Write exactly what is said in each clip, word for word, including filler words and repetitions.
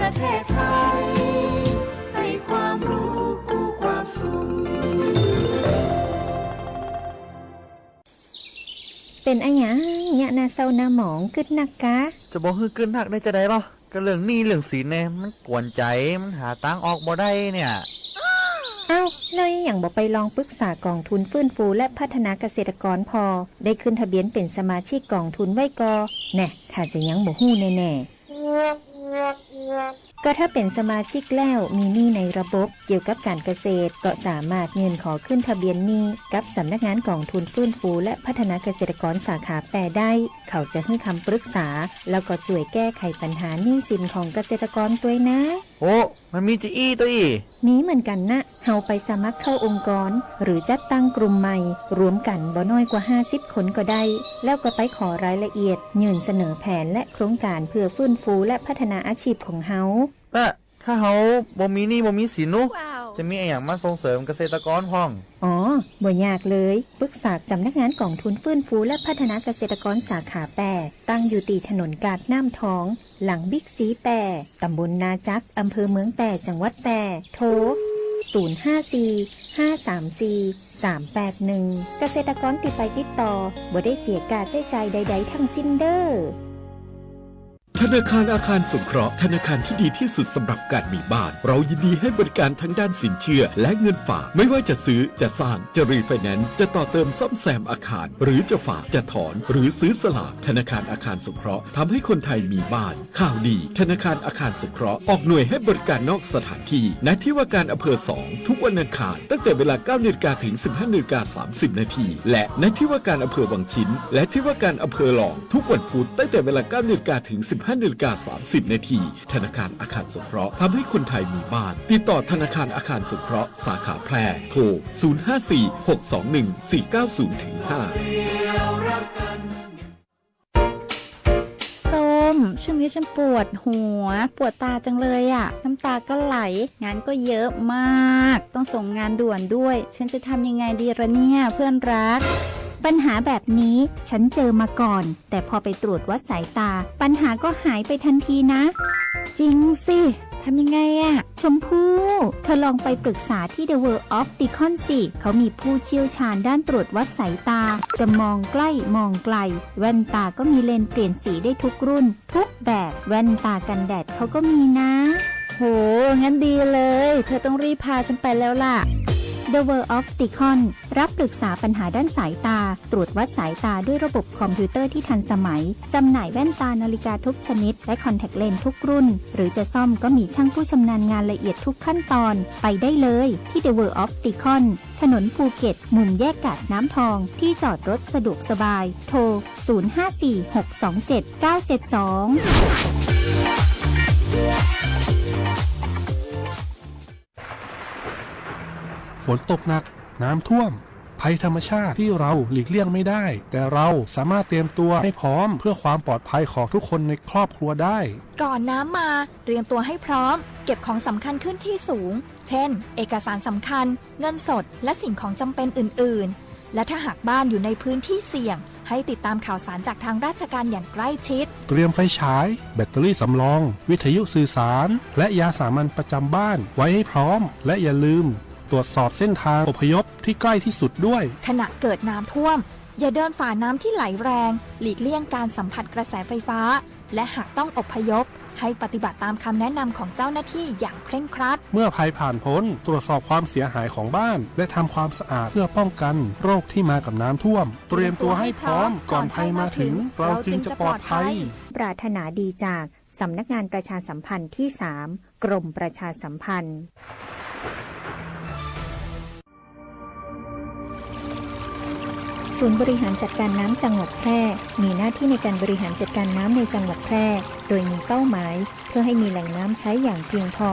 ประเทศไทย ให้ความรู้กู้ความสุข เป๋นอะหยังเยียะหน้าเศร้าหน้าหมอง กึ๊ดนักกา จะบ่หื้อกึ๊ดนักได้จาใดลอ ก็เรื่องหนี้เรื่องสินเนี่ย มันกวนใจ๋ มันหาตางออกบ่ได้เนี่ย อ้าว แล้วอิหยังบ่ไปลองปรึกษากองทุนฟื้นฟูและพัฒนาเกษตรกรผ่อ ได้ขึ้นทะเบียนเป๋นสมาชิกกองทุนไว้ก่อ แน่ ถ้าจะยังบ่ฮู้แน่ๆ ก็ถ้าเป๋นสมาชิกแล้วมีหนี้ในระบบเกี่ยวกับก๋านเกษตร ก็สามารถยื่นขอขึ้นทะเบียนหนี้กับสำนักงานกองทุนฟื้นฟูและพัฒนาเกษตรกรสาขาแป้ได้ เขาจะหื้อคำปรึกษา แล้วก็จ้วยแก้ไขปัญหาหนี้สินของเกษตรกรตวยนะ โอ้ มันมีจาอี้ตวยอี้ มีเหมือนกั๋นนะ เฮาไปสมัครเข้าองค์กร หรือจัดตั้งกลุ่มใหม่ รวมกั๋นบ่น้อยกว่าห้าสิบคนก็ได้ แล้วก็ไปขอรายละเอียด ยื่นเสนอแผนและโครงก๋านเพื่อฟื้นฟูและพัฒนาอาชีพของเฮา และถ้าเฮาบ่มีหนี้บ่มีสินนุ จะมีอะหยังมาส่งเสริมเกษตรกรพ่อง อ๋อ บ่ยากเลย ปรึกษาสำนักงานกองทุนฟื้นฟูและพัฒนาเกษตรกรสาขาแป้ ตั้งอยู่ตี้ถนนกาดน้ำทอง หลังบิ๊กซีแป้ ตำบลนาจัก อำเภอเมืองแป้ จังหวัดแป้ โทร ศูนย์ห้าสี่ ห้าสามสี่ สามแปดหนึ่ง เกษตรกรตี้ไปติดต่อ บ่ได้เสียค่าใจ๊จ่ายใดๆ ทั้งสิ้นเด้อ ธนาคารอาคารสงเคราะห์ ธนาคารที่ดีที่สุดสำหรับการมีบ้าน เรายินดีให้บริการทั้งด้านสินเชื่อและเงินฝาก ไม่ว่าจะซื้อ จะสร้าง จะรีไฟแนนซ์ จะต่อเติมซ่อมแซมอาคาร หรือจะฝาก จะถอน หรือซื้อสลาก ธนาคารอาคารสงเคราะห์ทำให้คนไทยมีบ้าน ข่าวดี ธนาคารอาคารสงเคราะห์ออกหน่วยให้บริการนอกสถานที่ ณ ที่ว่าการอำเภอสอง ทุกวันอังคาร ตั้งแต่เวลา เก้านาฬิกา ถึง สิบห้านาฬิกา สามสิบนาที และ ณ ที่ว่าการอำเภอวังชิ้น และที่ว่าการอำเภอลอง ทุกวันพุธ ตั้งแต่เวลา เก้านาฬิกา ถึง สิบห้านาฬิกา สามสิบนาที ธนาคารอาคารสงเคราะห์ทำให้คนไทยมีบ้าน ติดต่อธนาคารอาคารสงเคราะห์สาขาแพร่ โทร ศูนย์ห้าสี่ หกสองหนึ่ง สี่เก้าศูนย์ ถึง ห้า ส้ม ช่วงนี้ฉันปวดหัว ปวดตาจังเลยอะ น้ำตาก็ไหล งานก็เยอะมาก ต้องส่งงานด่วนด้วย ฉันจะทำยังไงดีละเนี่ย เพื่อนรัก ปัญหาแบบนี้ฉันเจอมาก่อน แต่พอไปตรวจวัดสายตา ปัญหาก็หายไปทันทีนะ จริงสิ ทำยังไงอะ ชมพู่ เธอลองไปปรึกษาที่ The World of Opticon สิ เขามีผู้เชี่ยวชาญด้านตรวจวัดสายตา จะมองใกล้มองไกล แว่นตาก็มีเลนส์เปลี่ยนสีได้ทุกรุ่น ทุกแบบ แว่นตากันแดดเขาก็มีนะ โห งั้นดีเลย เธอต้องรีบพาฉันไปแล้วล่ะ The World of Opticon รับปรึกษาปัญหาด้านสายตา ตรวจวัดสายตาด้วยระบบคอมพิวเตอร์ที่ทันสมัย จำหน่ายแว่นตานาฬิกาทุกชนิด และคอนแทคเลนส์ทุกรุ่น หรือจะซ่อมก็มีช่างผู้ชำนาญงานละเอียดทุกขั้นตอน ไปได้เลยที่ The World of Opticon ถนนภูเก็ต มุมแยกกาดน้ำทอง ที่จอดรถสะดวกสบาย โทร ศูนย์ห้าสี่ หกสองเจ็ด เก้าเจ็ดสอง ฝนตกหนัก น้ำท่วม ภัยธรรมชาติที่เราหลีกเลี่ยงไม่ได้ แต่เราสามารถเตรียมตัวให้พร้อมเพื่อความปลอดภัยของทุกคนในครอบครัวได้ ก่อนน้ำมา เตรียมตัวให้พร้อม เก็บของสำคัญขึ้นที่สูง เช่น เอกสารสำคัญ เงินสด และสิ่งของจำเป็นอื่นๆ และถ้าหากบ้านอยู่ในพื้นที่เสี่ยง ให้ติดตามข่าวสารจากทางราชการอย่างใกล้ชิด เตรียมไฟฉาย แบตเตอรี่สำรอง วิทยุสื่อสาร และยาสามัญประจำบ้านไว้ให้พร้อม และอย่าลืมตรวจสอบเส้นทางอพยพที่ใกล้ที่สุดด้วย ขณะเกิดน้ำท่วม อย่าเดินฝ่าน้ำที่ไหลแรง หลีกเลี่ยงการสัมผัสกระแสไฟฟ้า และหากต้องอพยพ ให้ปฏิบัติตามคำแนะนำของเจ้าหน้าที่อย่างเคร่งครัด เมื่อภัยผ่านพ้น ตรวจสอบความเสียหายของบ้าน และทำความสะอาดเพื่อป้องกันโรคที่มากับน้ำท่วม เตรียมตัวให้พร้อม ก่อนภัยมาถึง เราจึงจะปลอดภัย ปรารถนาดีจากสำนักงานประชาสัมพันธ์ที่สาม กรมประชาสัมพันธ์ ศูนย์บริหารจัดการน้ำจังหวัดแพร่ มีหน้าที่ในการบริหารจัดการน้ำในจังหวัดแพร่ โดยมีเป้าหมายเพื่อให้มีแหล่งน้ำใช้อย่างเพียงพอ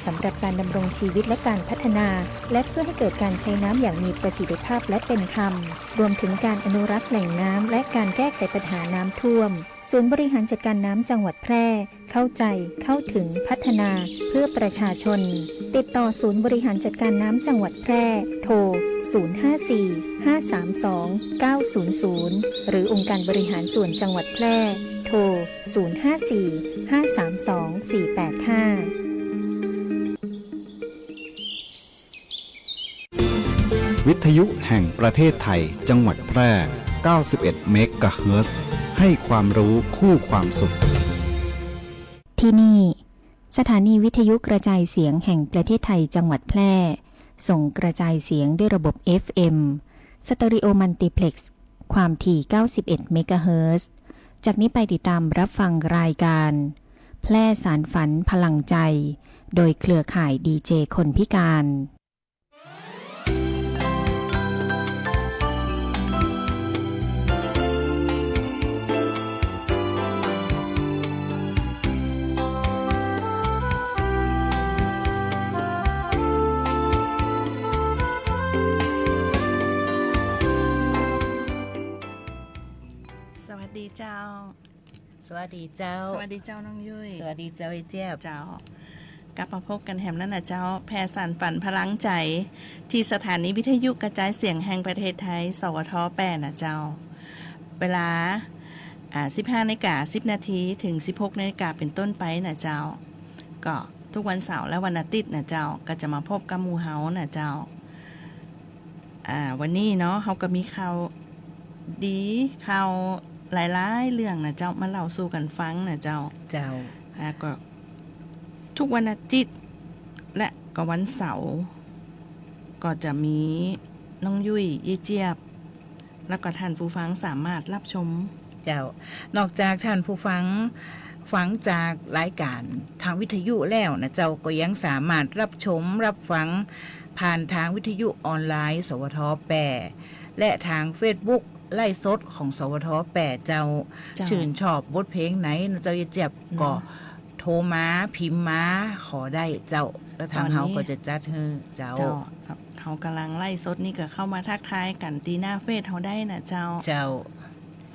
สำหรับการดำรงชีวิตและการพัฒนา และเพื่อให้เกิดการใช้น้ำอย่างมีประสิทธิภาพและเป็นธรรม รวมถึงการอนุรักษ์แหล่งน้ำ และการแก้ไขปัญหาน้ำท่วม ศูนย์บริหารจัดการน้ำจังหวัดแพร่ เข้าใจ เข้าถึง พัฒนา เพื่อประชาชน ติดต่อศูนย์บริหารจัดการน้ำจังหวัดแพร่ โทร ศูนย์ห้าสี่ ห้าสามสอง เก้าศูนย์ศูนย์ หรือองค์การบริหารส่วนจังหวัดแพร่ โทร ศูนย์ห้าสี่ ห้าสามสอง สี่แปดห้า วิทยุแห่งประเทศไทย จังหวัดแพร่ เก้าสิบเอ็ด เมกะเฮิรตซ์ ให้ความรู้คู่ความสุข ที่นี่ สถานีวิทยุกระจายเสียงแห่งประเทศไทย จังหวัดแพร่ ส่งกระจายเสียงด้วยระบบ เอฟเอ็ม สเตอริโอมัลติเพล็กซ์ ความถี่ เก้าสิบเอ็ด เมกะเฮิรตซ์ จากนี้ไปติดตามรับฟังรายการ แพร่สานฝันพลังใจ โดยเครือข่ายดีเจคนพิการ สวัสดีเจ้า สวัสดีเจ้า สวัสดีเจ้าน้องยุ้ย สวัสดีเจ้าไอ้เจี๊ยบ เจ้า กลับมาพบกั๋นแหมแล้วนะเจ้า แพร่สานฝันพลังใจ ตี้สถานีวิทยุกระจายเสียงแห่งประเทศไทย สวท แปด นะเจ้า เวลา อ่า สิบห้านาฬิกาสิบนาที เถิง สิบหกนาฬิกาเป๋นต้นไปนะเจ้า ก็ทุกวันเสาร์และวันอาทิตย์นะเจ้า ก็จะมาพบกับหมู่เฮานะเจ้า อ่า วันนี้เนาะ เฮาก็มีข่าวดี ข่าวหลายๆ เรื่องนะเจ้า มาเล่าสู่กั๋นฟังนะเจ้า เจ้า อ่า ก็ทุกวันอาทิตย์ และก็วันเสาร์ ก็จะมีน้องยุ้ย เย้ยเจี๊ยบ แล้วก็ท่านผู้ฟังสามารถรับชม เจ้า นอกจากท่านผู้ฟังฟังจากรายการทางวิทยุแล้วนะเจ้า ก็ยังสามารถรับชมรับฟังผ่านทางวิทยุออนไลน์ สวท แปด และทางเฟซบุ๊กไลฟ์สดของ สวท แปด เจ้า เจ้า ชื่นชอบบทเพลงไหนนะเจ้าเย้ยเจี๊ยบ อืม ก็โทรมาพิมพ์มาขอได้เจ้า แล้วทางเฮาก็จะจัดหื้อเจ้า เจ้า เฮากำลังไลฟ์สดนี่ก็เข้ามาทักทายกั๋นตี้หน้าเฟซเฮาได้นะเจ้า เจ้า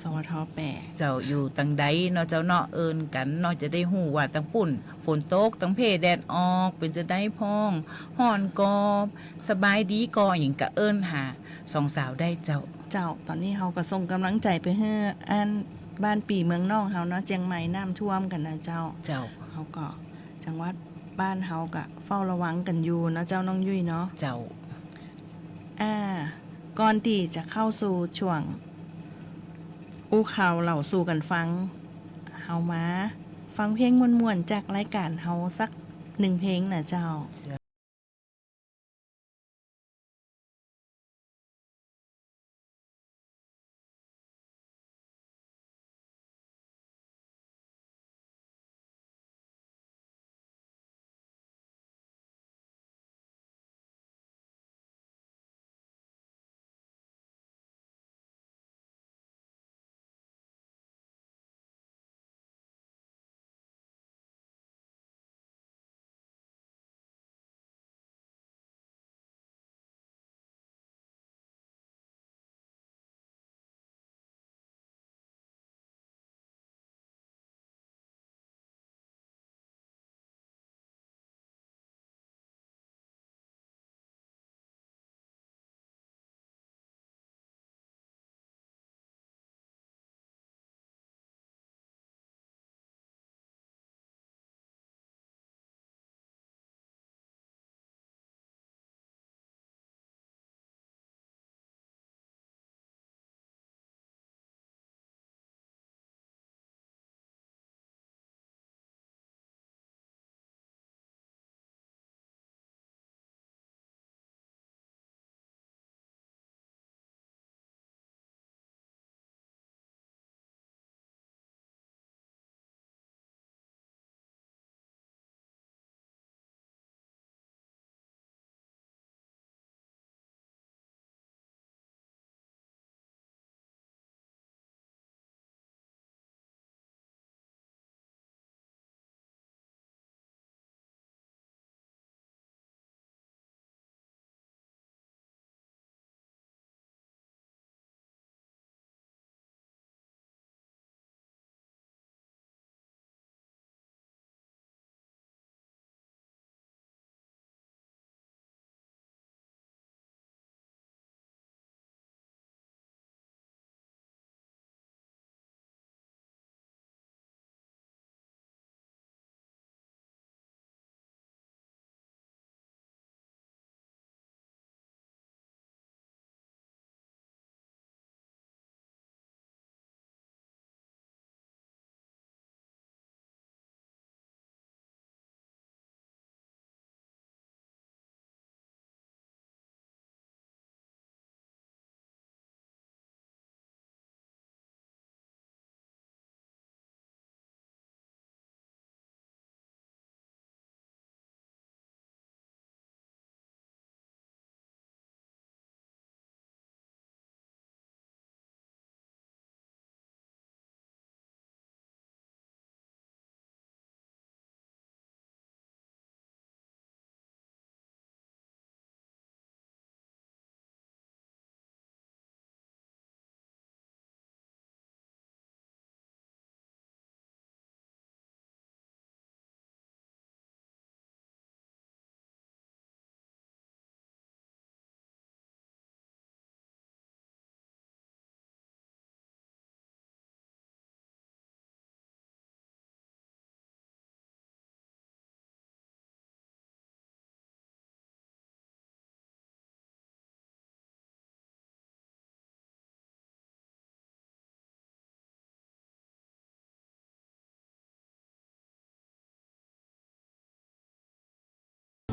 สวท แปด เจ้า อยู่ตังใดเนาะเจ้าเนาะ เอิ้นกั๋นเนาะ จะได้ฮู้ว่าตังปุ้นฝนตก ตังเพแดดออก เป๋นจะใดพ่อง ฮ้อนก่อ สบายดีก่อ หยังก็เอิ้นหาสองสาวได้เจ้า เจ้า ต๋อนนี้เฮาก็ส่งก๋ำลังใจ๋ไปหื้ออันบ้านปี้เมืองน้องเฮาเนาะ เจียงใหม่น้ำท่วมกั๋นนะเจ้า เจ้า เฮาก็ จังหวัดบ้านเฮาก็เฝ้าระวังกั๋นอยู่เนาะเจ้าน้องยุ้ยเนาะ เจ้า อ่า ก่อนตี้จะเข้าสู่ช่วงอู้ข่าวเล่าสู่กั๋นฟัง เฮามาฟังเพลงม่วนๆ จากรายการเฮาสักหนึ่งเพลงนะเจ้า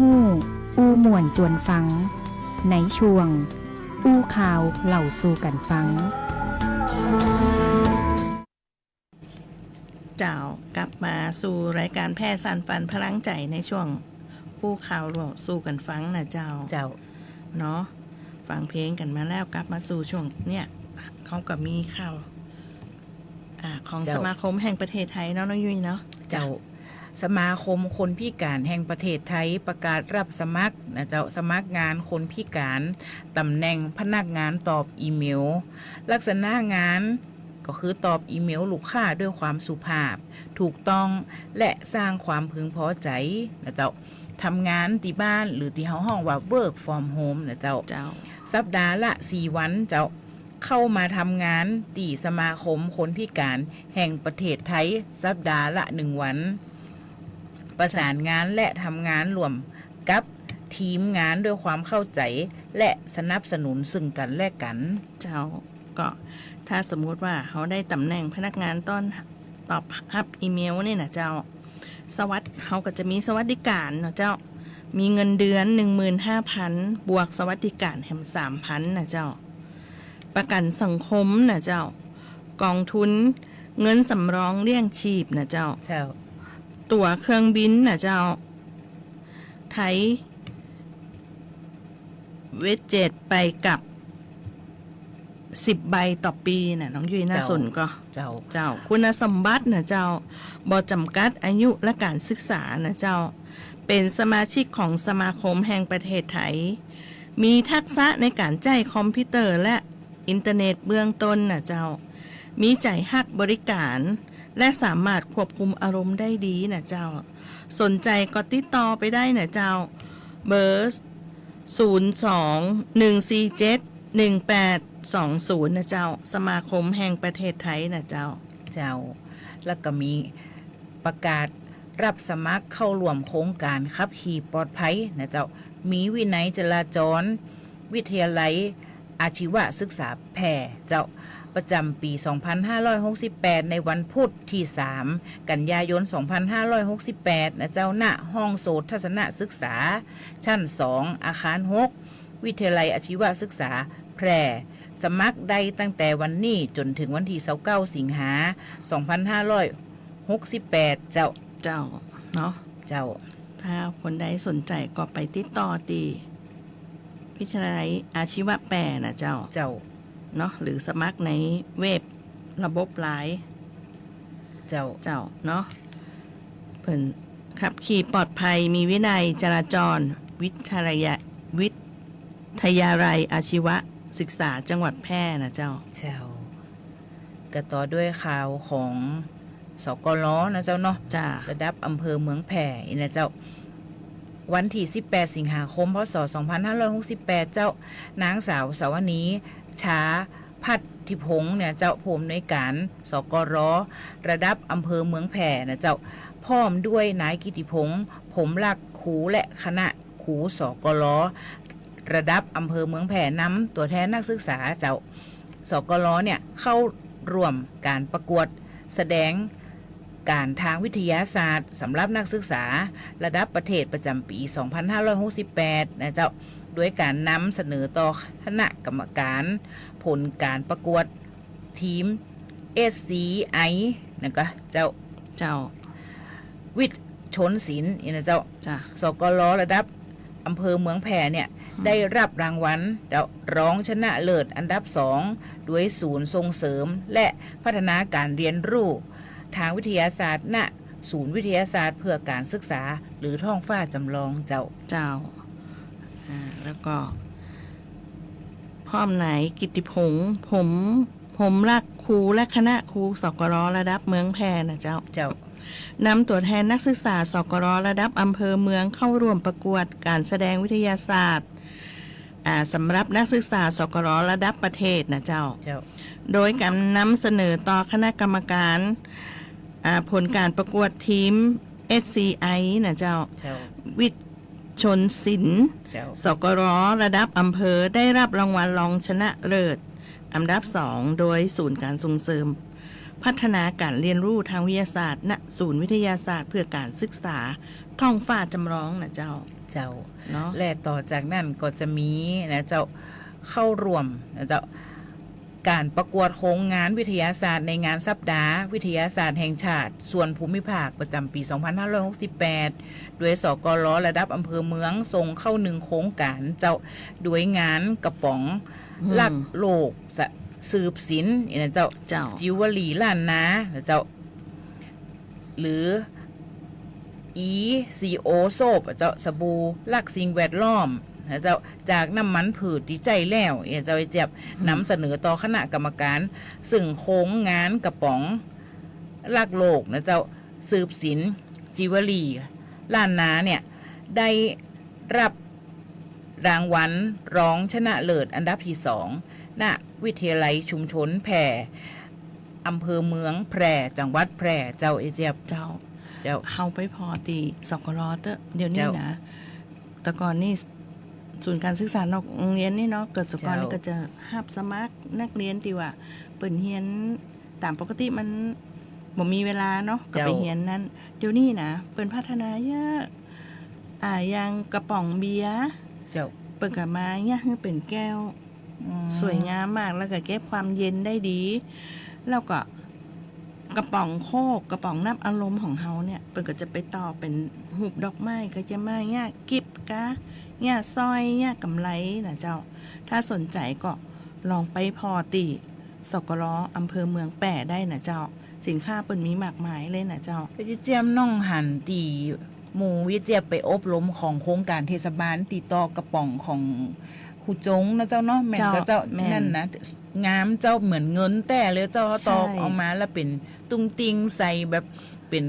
ฮู้ อู้ม่วนจวนฟัง ในช่วง อู้ข่าวเล่าสู่กั๋นฟัง เจ้า กลับมาสู่รายก๋านแผ่สานฝันพลังใจ๋ในช่วงอู้ข่าวเล่าสู่กั๋นฟังน่ะเจ้า เจ้า เนาะ ฟังเพลงกั๋นมาแล้ว กลับมาสู่ช่วงเนี่ย เฮาก็มีข่าว อ่า ของ เจ้า สมาคมแห่งประเทศไทยเนาะ น้องยุ้ยเนาะ เจ้า จ้ะ สมาคมคนพิก๋านแห่งประเทศไทยประกาศรับสมัครนะเจ้า สมัครงานคนพิก๋าน ต๋ำแหน่งพนักงานตอบอีเมล ลักษณะงานก็คือตอบอีเมลลูกค้าด้วยความสุภาพ ถูกต้อง และสร้างความพึงพอใจ๋นะเจ้า ทำงานตี้บ้านหรือตี้เฮาฮ้องว่า work from home นะเจ้า เจ้า สัปดาห์ละสี่วันเจ้า เข้ามาทำงานตี้สมาคมคนพิก๋านแห่งประเทศไทยสัปดาห์ละหนึ่งวัน ประสานงานและทำงานร่วมกับทีมงานด้วยความเข้าใจ๋และสนับสนุนซึ่งกั๋นและกั๋น เจ้า ก็ถ้าสมมุติว่าเฮาได้ต๋ำแหน่งพนักงานต้อน ตอบฮับอีเมลนี่นะเจ้า สวัส- เฮาก็จะมีสวัสดิก๋านเนาะเจ้า มีเงินเดือนหนึ่งหมื่นห้าพัน บวกสวัสดิก๋านแหมสามพันนะเจ้า ประกั๋นสังคมนะเจ้า ก๋องทุนเงินสำรองเลี้ยงชีพนะเจ้า เจ้า ตั๋วเครื่องบินนะเจ้า ไทย เวจเจ็ตไปกลับสิบใบต่อปี๋น่ะ น้องยุ้ย น่า เจ้า สนก็ เจ้า เจ้า คุณสมบัตินะเจ้า บ่จ๋ำกัดอายุและก๋านศึกษานะเจ้า เป๋นสมาชิกของสมาคมแห่งประเทศไทย มีทักษะในก๋านใจ๊คอมพิวเตอร์และอินเทอร์เน็ตเบื้องต้นนะเจ้า มีใจ๋ฮักบริก๋าน และสามารถควบคุมอารมณ์ได้ดีนะเจ้า สนใจ๋ก็ติดต่อไปได้นะเจ้า เบอร์ ศูนย์สอง หนึ่งสี่เจ็ด หนึ่งแปดสองศูนย์ นะเจ้า สมาคมแห่งประเทศไทยนะเจ้า เจ้า แล้วก็มีประกาศรับสมัครเข้าร่วมโครงก๋านขับขี่ปลอดภัยนะเจ้า มีวินัยจราจร วิทยาลัย อาชีวศึกษาแพร่เจ้า ประจ๋ำปี๋สองพันห้าร้อยหกสิบแปด ในวันพุธตี้สาม กันยายน สองพันห้าร้อยหกสิบแปด นะเจ้า ณ ห้องโสตทัศนศึกษา ชั้นสอง อาคารหก วิทยาลัยอาชีวศึกษาแพร่ สมัครได้ตั้งแต่วันนี้จ๋นเถิงวันตี้ซาวเก้า สิงหา สองพันห้าร้อยหกสิบแปด เจ้า เจ้า เนาะ เจ้า ถ้าคนใดสนใจ๋ก็ไปติดต่อตี้วิทยาลัยอาชีวะแพร่นะเจ้า เจ้า เนาะ หรือสมัครในเว็บระบบไลน์ เจ้า เจ้า เนาะ เปิ้นขับขี่ปลอดภัย มีวินัยจราจร วิทยาลัย วิทยาลัยอาชีวศึกษาจังหวัดแพร่นะเจ้า เจ้า ก็ต่อด้วยข่าวของ สกล นะเจ้าเนาะ จ้า ระดับอำเภอเมืองแพร่อีกนะเจ้า วันตี้สิบแปด สิงหาคม พ.ศ. สองพันห้าร้อยหกสิบแปด เจ้า นางสาว สวนี ชาพัทธิพงษ์ เนี่ยเจ้า ผู้อำนวยก๋าน สกล ระดับอำเภอเมืองแพร่นะเจ้า พร้อมด้วยนายกิตติพงษ์ พรหมลักษณ์ ครูและคณะ ครู สกล ระดับอำเภอเมืองแพร่ นำตั๋วแทนนักศึกษาเจ้า สกล เนี่ย เข้าร่วมก๋านประกวดแสดงก๋านทางวิทยาศาสตร์สำหรับนักศึกษาระดับประเทศประจ๋ำปี๋ สองพันห้าร้อยหกสิบแปด นะเจ้า โดยก๋านนำเสนอต่อคณะกรรมก๋านผลก๋านประกวด ทีม เอสซีไอ นะก็เจ้า เจ้า วิทย์ชลศิลป์ นี่นะเจ้า จ้ะ สกล ระดับอำเภอเมืองแพร่เนี่ย อืม ได้รับรางวัลเจ้า รองชนะเลิศอันดับสอง โดยศูนย์ส่งเสริมและพัฒนาการเรียนรู้ทางวิทยาศาสตร์ ณ ศูนย์วิทยาศาสตร์เพื่อการศึกษา หรือท้องฟ้าจำลองเจ้า เจ้า อ่า แล้วก็ พร้อมนายกิตติพงษ์ พรหม พรหมลักษณ์ ครูและคณะครู สกล ระดับเมืองแพร่นะเจ้า เจ้า นำตั๋วแทนนักศึกษา สกล ระดับอำเภอเมืองเข้าร่วมประกวดก๋านแสดงวิทยาศาสตร์ อ่า สำหรับนักศึกษา สกล ระดับประเทศนะเจ้า เจ้า โดยก๋านนำเสนอต่อคณะกรรมก๋าน อ่า ผลก๋านประกวดทีม เอสซีไอ นะเจ้า เจ้า วิทย์ ชลศิลป์ เจ้า สกล ระดับอำเภอ ได้รับรางวัลรองชนะเลิศอันดับสอง โดยศูนย์ก๋านส่งเสริม พัฒนาก๋านเฮียนรู้ตางวิทยาศาสตร์ ณ ศูนย์วิทยาศาสตร์เพื่อก๋านศึกษาท้องฟ้าจ๋ำลองน่ะเจ้า เจ้า เนาะ และต่อจากนั้นก็จะมีน่ะเจ้า เข้าร่วมน่ะเจ้า ก๋านประกวดโครงงานวิทยาศาสตร์ในงานสัปดาห์วิทยาศาสตร์แห่งชาติส่วนภูมิภาคประจ๋ำปี๋ สองพันห้าร้อยหกสิบแปด โดย สกล ระดับอำเภอเมือง ส่งเข้านึ่งโครงก๋านเจ้า โดยงานก๋ระป๋อง อืม รักโลก สะ สืบศิลป์ อี้น่ะเจ้า เจ้า จิวเวลรี่ล้านนาน่ะเจ้า หรือ อี ซี โอ Soap เจ้า สบู่รักสิ่งแวดล้อมน่ะเจ้า จากน้ำมันพืชตี้ใจ๊แล้ว อี้เจ้า ไอ้เจี๊ยบ อืม นำเสนอต่อคณะกรรมการ ซึ่งโครงงานก๋ระป๋องรักโลกน่ะเจ้า สืบศิลป์ จิวเวลรี่ล้านนาเนี่ย ได้รับรางวัลรองชนะเลิศอันดับตี้สอง ณ วิทยาลัยชุมชนแพร่ อำเภอเมืองแพร่ จังหวัดแพร่ เจ้า ไอ้เจี๊ยบ เจ้า เจ้า เฮาไปผ่อตี้ สกล เต๊อะ เดี๋ยวนี้ เจ้า นะ แต่ก่อนนี่ ศูนย์ก๋านศึกษานอกโฮงเฮียนนี่เนาะ เกิดแต่ก่อนนี่ เจ้า ก็จะฮับสมัครนักเฮียนตี้ว่าเปิ้นเฮียน ต๋ามปกติมันบ่มีเวลาเนาะ ก็ เจ้า ไปเฮียนนั้น เดี๋ยวนี้นะ เปิ้นพัฒนาเยอะ อ่า อย่างก๋ระป๋องเบียร์ เจ้า เปิ้นก็มาเยียะหื้อเป๋นแก้ว อืม สวยงามมาก แล้วก็เก็บความเย็นได้ดี แล้วก็ก๋ระป๋องโค้ก ก๋ระป๋องนับอารมณ์ของเฮาเนี่ย เปิ้นก็จะไปต่อเป๋นฮูปดอกไม้ ก็จะมาเยียะกิฟต์ก๋า เยียะสร้อย เยียะก๋ำไลน่ะเจ้า ถ้าสนใจ๋ก็ลองไปผ่อตี้ สกล อำเภอเมืองแพร่ได้น่ะเจ้า สินค้าเปิ้นมีมากมายเลยน่ะเจ้า ก็จะเจียมน้องหันตี้หมู่วิเจียบไปอบรมของโครงก๋านเทศบาลตี้ต่อก๋ระป๋องของครูจงนะเจ้าเนาะ แม่นก็เจ้า เจ้า แม่น นั่นนะ งามเจ้า เหมือนเงินแต๊เลยเจ้า ใช่ ต่อออกมาแล้วเป๋นตุ้งติ้งใส่แบบเป๋น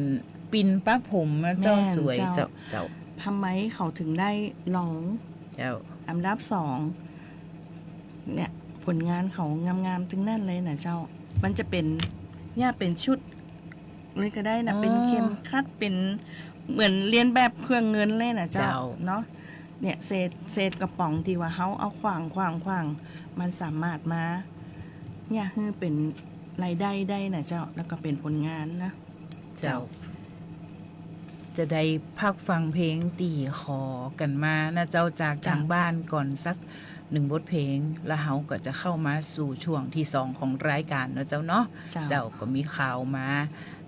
ปิ่นปักผมนะเจ้า แม่น สวย เจ้า เจ้า เจ้า ทำไมเขาถึงได้รอง เจ้า อันดับสอง เนี่ย ผลงานเขางามๆ ตึงนั้นเลยน่ะเจ้า มันจะเป๋น เนี่ย เป๋นชุดเลยก็ได้นะ อ๋อ เป๋นเข็มขัด เป๋นเหมือนเลียนแบบเครื่องเงินเลยน่ะเจ้า เจ้า เนาะ เนี่ย เศษ เศษก๋ระป๋องตี้ว่าเฮาเอาขว้างๆๆ มันสามารถมา เนี่ย หื้อเป๋นรายได้ได้น่ะเจ้า แล้วก็เป๋นผลงานนะ เจ้า เจ้า จะได้พักฟังเพลงตี้ขอกั๋นมานะเจ้า จาก เจ้า ตางบ้านก่อนสักนึ่งบทเพลง แล้วเฮาก็จะเข้ามาสู่ช่วงตี้สองของรายก๋านเนาะเจ้าเนาะ เจ้า เจ้า ก็มีข่าวมา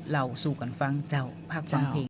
เล่าสู่กั๋นฟังเจ้า พักฟัง เจ้า เพลง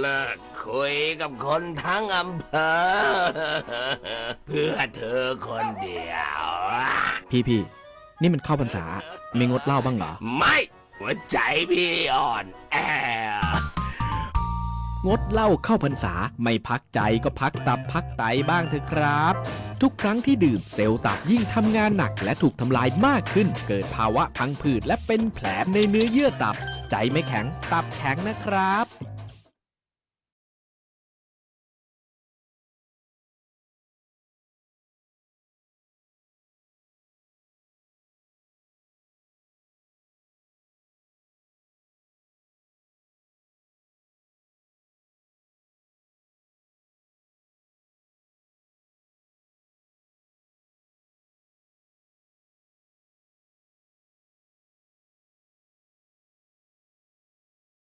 เลิกคุยกับคนทั้งอำเภอ เพื่อเธอคนเดียว พี่ๆ นี่มันเข้าพรรษา ไม่งดเหล้าบ้างเหรอ ไม่ หัวใจพี่อ่อนแอ งดเหล้าเข้าพรรษา ไม่พักใจก็พักตับพักไตบ้างเถอะครับ ทุกครั้งที่ดื่ม เซลล์ตับยิ่งทำงานหนักและถูกทำลายมากขึ้น เกิดภาวะพังผืดและเป็นแผลในเนื้อเยื่อตับ ใจไม่แข็ง ตับแข็งนะครับ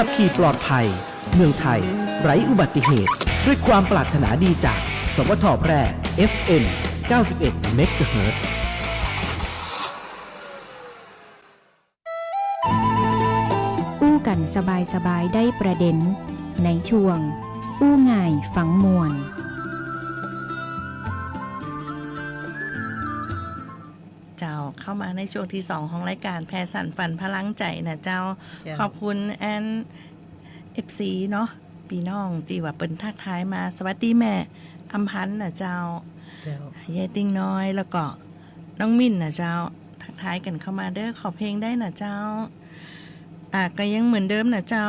ขับขี่ปลอดภัย เมืองไทย ไร้อุบัติเหตุ ด้วยความปรารถนาดีจาก สวท แพร่ เอฟเอ็ม เก้าสิบเอ็ด เมกะเฮิรตซ์ อู้กั๋นสบายๆ ได้ประเด็น ในช่วง อู้ง่ายฟังม่วน เจ้า เข้ามาในช่วงตี้สองของรายก๋านแผ่สรรฝันพลังใจ๋น่ะเจ้า เจ้า ขอบคุณแอน เอฟซี เนาะ ปี้น้องตี้ว่าเปิ้นทักทายมา สวัสดีแม่อำพันธ์น่ะเจ้า เจ้า ยายติ่งน้อย แล้วก็น้องมิ่นน่ะเจ้า ทักทายกั๋นเข้ามาเด้อ ขอเพลงได้น่ะเจ้า อ่า ก็ยังเหมือนเดิมน่ะเจ้า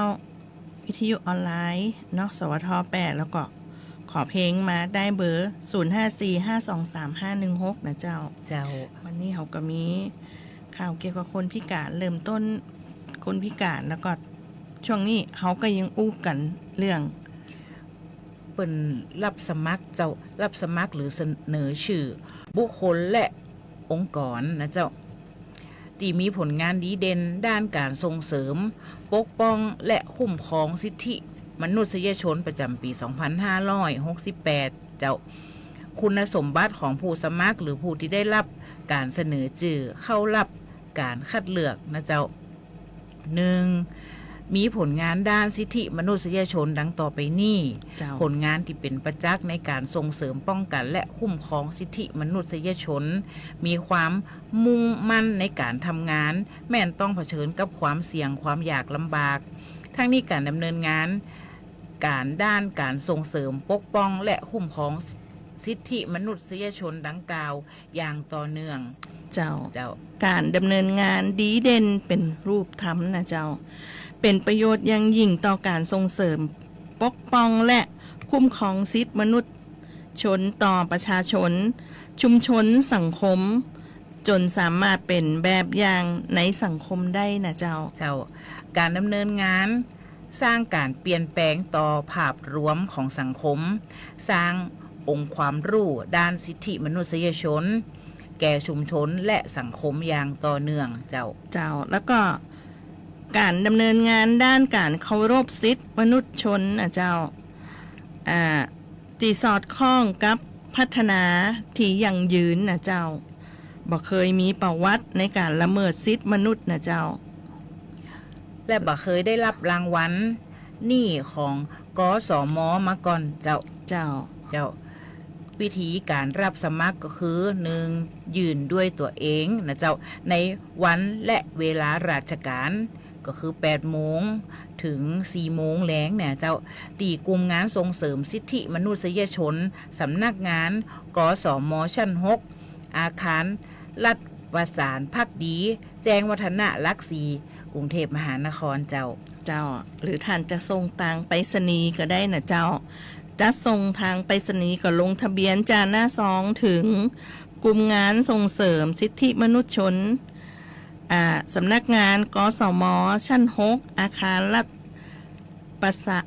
วิทยุออนไลน์เนาะ สวท แปด แล้วก็ขอเพลงมาได้เบอร์ ศูนย์ห้าสี่ห้าสองสามห้าหนึ่งหก น่ะเจ้า เจ้า วันนี้เฮาก็มีข่าวเกี่ยวกับคนพิก๋าน เริ่มต้นคนพิก๋าน แล้วก็ช่วงนี้เฮาก็ยังอู้กั๋นเรื่อง เปิ้นรับสมัครเจ้า รับสมัครหรือเสนอชื่อบุคคลและองค์กรน่ะเจ้า ตี้มีผลงานดีเด่นด้านก๋านส่งเสริม ปกป้อง และคุ้มครองสิทธิมนุษยชนประจ๋ำปี๋ สองพันห้าร้อยหกสิบแปด เจ้า คุณสมบัติของผู้สมัครหรือผู้ตี้ได้รับก๋านเสนอจื้อเข้ารับก๋านคัดเลือกน่ะเจ้า หนึ่ง มีผลงานด้านสิทธิมนุษยชนดังต่อไปนี้ เจ้า ผลงานตี้เป๋นประจักษ์ในก๋านส่งเสริมป้องกั๋นและคุ้มครองสิทธิมนุษยชน มีความมุ่งมั่นในก๋านทำงาน แม้นต้องเผชิญกับความเสี่ยง ความยากลำบาก ทั้งนี้ก๋านดำเนินงาน ก๋านด้านก๋านส่งเสริมปกป้องและคุ้มครองสิทธิมนุษยชนดังกล่าว อย่างต่อเนื่อง เจ้า เจ้า ก๋านดำเนินงานดีเด่นเป๋นรูปธรรมน่ะเจ้า เป๋นประโยชน์อย่างยิ่งต่อก๋านส่งเสริม ปกป้องและคุ้มครองสิทธิมนุษยชนต่อประชาชน ชุมชน สังคม จ๋นสามารถเป๋นแบบอย่างในสังคมได้น่ะเจ้า เจ้า ก๋านดำเนินงาน สร้างก๋านเปลี่ยนแปลงต่อภาพรวมของสังคม สร้างองค์ความรู้ด้านสิทธิมนุษยชน แก่ชุมชนและสังคมอย่างต่อเนื่อง เจ้า เจ้า แล้วก็ก๋านดำเนินงานด้านก๋านเคารพสิทธิมนุษยชนน่ะเจ้า อ่า ตี้สอดคล้องกับพัฒนาตี้ยั่งยืนน่ะเจ้า บ่เคยมีประวัติในก๋านละเมิดสิทธิมนุษย์น่ะเจ้า และบ่เคยได้รับรางวัลนี้ของ กสม มาก่อนเจ้า เจ้า เจ้า วิธีก๋านรับสมัครก็คือ หนึ่ง ยื่นด้วยตั๋วเองน่ะเจ้า ในวันและเวลาราชก๋าน ก็คือ แปดโมง เถิง สี่โมงแลงเนี่ยเจ้า ตี้กลุ่มงานส่งเสริมสิทธิมนุษยชน สำนักงาน กสม ชั้นหก อาคารรัฐประสานภักดี แจ้งวัฒนะ หลักสี่ กรุงเทพมหานครเจ้า เจ้า หรือท่านจะส่งตางไปรษณีย์ก็ได้น่ะเจ้า จะส่งตางไปรษณีย์ก็ลงทะเบียนจ่าหน้าซองเถิงกลุ่มงานส่งเสริมสิทธิมนุษยชน อ่า สำนักงาน กสม ชั้นหก อาคารรัฐประสา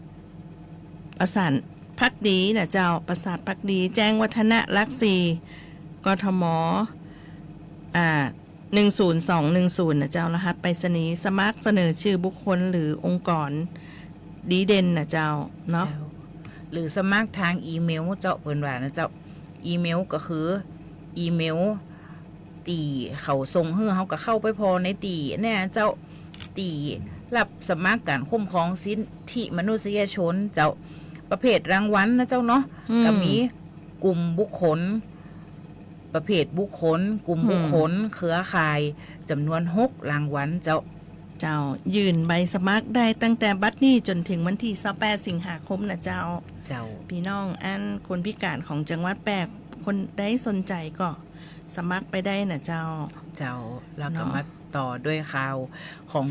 - ประสานภักดีน่ะเจ้า ประสาทภักดี แจ้งวัฒนะ หลักสี่ กทม อ่า หนึ่งศูนย์สองหนึ่งศูนย์ น่ะเจ้า รหัสไปรษณีย์ สมัครเสนอชื่อบุคคลหรือองค์กรดีเด่นน่ะเจ้า เนาะ เจ้า หรือสมัครตางอีเมลเจ้า เปิ้นว่าน่ะเจ้า อีเมลก็คือ อีเมลตี้เขาส่งหื้อ เฮาก็เข้าไปผ่อในตี้เนี่ยเจ้า ตี้ รับสมัครก๋านคุ้มครองสิทธิมนุษยชนเจ้า ประเภทรางวัลนะเจ้าเนาะ อืม ก็มีกลุ่มบุคคล ประเภทบุคคล กลุ่มบุคคล อืม เครือข่าย จ๋ำนวนหกรางวัลเจ้า เจ้า ยื่นใบสมัครได้ตั้งแต่บัดนี้จ๋นเถิงวันตี้ซาวแปดสิงหาคมนะเจ้า เจ้า ปี้น้องอันคนพิก๋านของจังหวัดแป้ คนใดสนใจ๋ก็สมัครไปได้นะเจ้า เจ้า แล้วก็ เนาะ มาต่อด้วยข่าวของ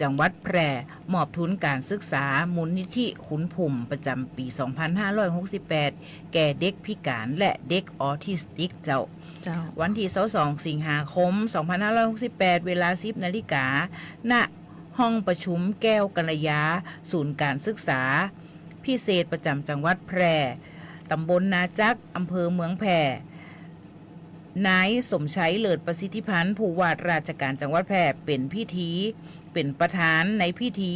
จังหวัดแพร่ มอบทุนก๋านศึกษามูลนิธิขุนภูมิประจ๋ำปี๋สองพันห้าร้อยหกสิบแปด แก่เด็กพิก๋านและเด็กออทิสติกเจ้า เจ้า วันตี้ซาวสองสิงหาคมสองพันห้าร้อยหกสิบแปด เวลาสิบนาฬิกา ณ ห้องประชุมแก้วกัลยา ศูนย์ก๋านศึกษาพิเศษประจ๋ำจังหวัดแพร่ ตำบลนาจัก อำเภอเมืองแพร่ นายสมชัย เลิศประสิทธิพันธ์ ผู้ว่าราชการจังหวัดแพร่ เป๋นพิธี เป๋นประธานในพิธี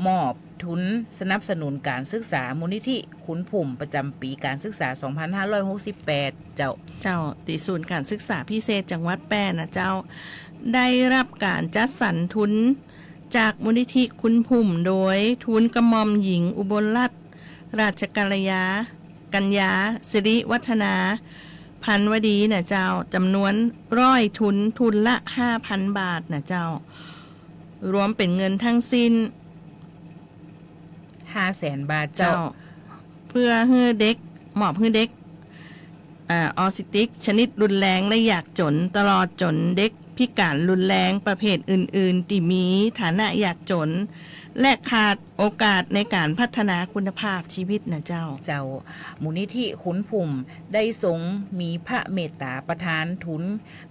มอบทุนสนับสนุนก๋านศึกษามูลนิธิขุนภูมิประจ๋ำปี๋ก๋านศึกษาสองพันห้าร้อยหกสิบแปด เจ้า เจ้า ตี้ศูนย์ก๋านศึกษาพิเศษจังหวัดแพร่นะเจ้า ได้รับก๋านจัดสรรทุนจากมูลนิธิขุนภูมิ โดยทูลกระหม่อมหญิงอุบลรัตน์ ราชกัลยา กัญญา สิริวัฒนา พันวดีนะเจ้า จ๋ำนวนร้อยทุน ทุนละห้าพันบาทนะเจ้า รวมเป๋นเงินทั้งสิ้น ห้าแสนบาทเจ้า เจ้า เพื่อหื้อเด็ก มอบหื้อเด็ก เอ่อ ออทิสติกชนิดรุนแรงและยากจ๋น ตลอดจ๋นเด็กพิก๋านรุนแรงประเภทอื่นๆ ตี้มีฐานะยากจ๋น และขาดโอกาสในก๋านพัฒนาคุณภาพชีวิตนะเจ้า เจ้า มูลนิธิขุนภูมิได้ทรงมีพระเมตตาประทานทุน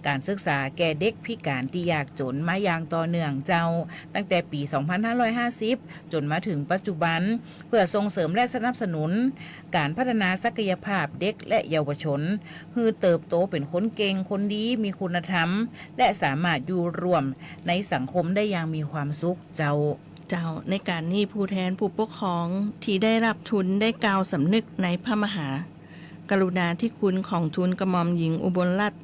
ก๋านศึกษาแก่เด็กพิก๋านตี้ยากจ๋นมาอย่างต่อเนื่องเจ้า ตั้งแต่ปี๋สองพันห้าร้อยห้าสิบ จ๋นมาเถิงปัจจุบัน เพื่อส่งเสริมและสนับสนุนก๋านพัฒนาศักยภาพเด็กและเยาวชน หื้อเติบโตเป๋นคนเก่ง คนดี มีคุณธรรม และสามารถอยู่ร่วมในสังคมได้อย่างมีความสุขเจ้า เจ้า ในก๋านนี้ผู้แทนผู้ปกครองตี้ได้รับทุนได้กล่าวสำนึกในพระมหากรุณาธิคุณของทูลกระหม่อมหญิงอุบลรัตน์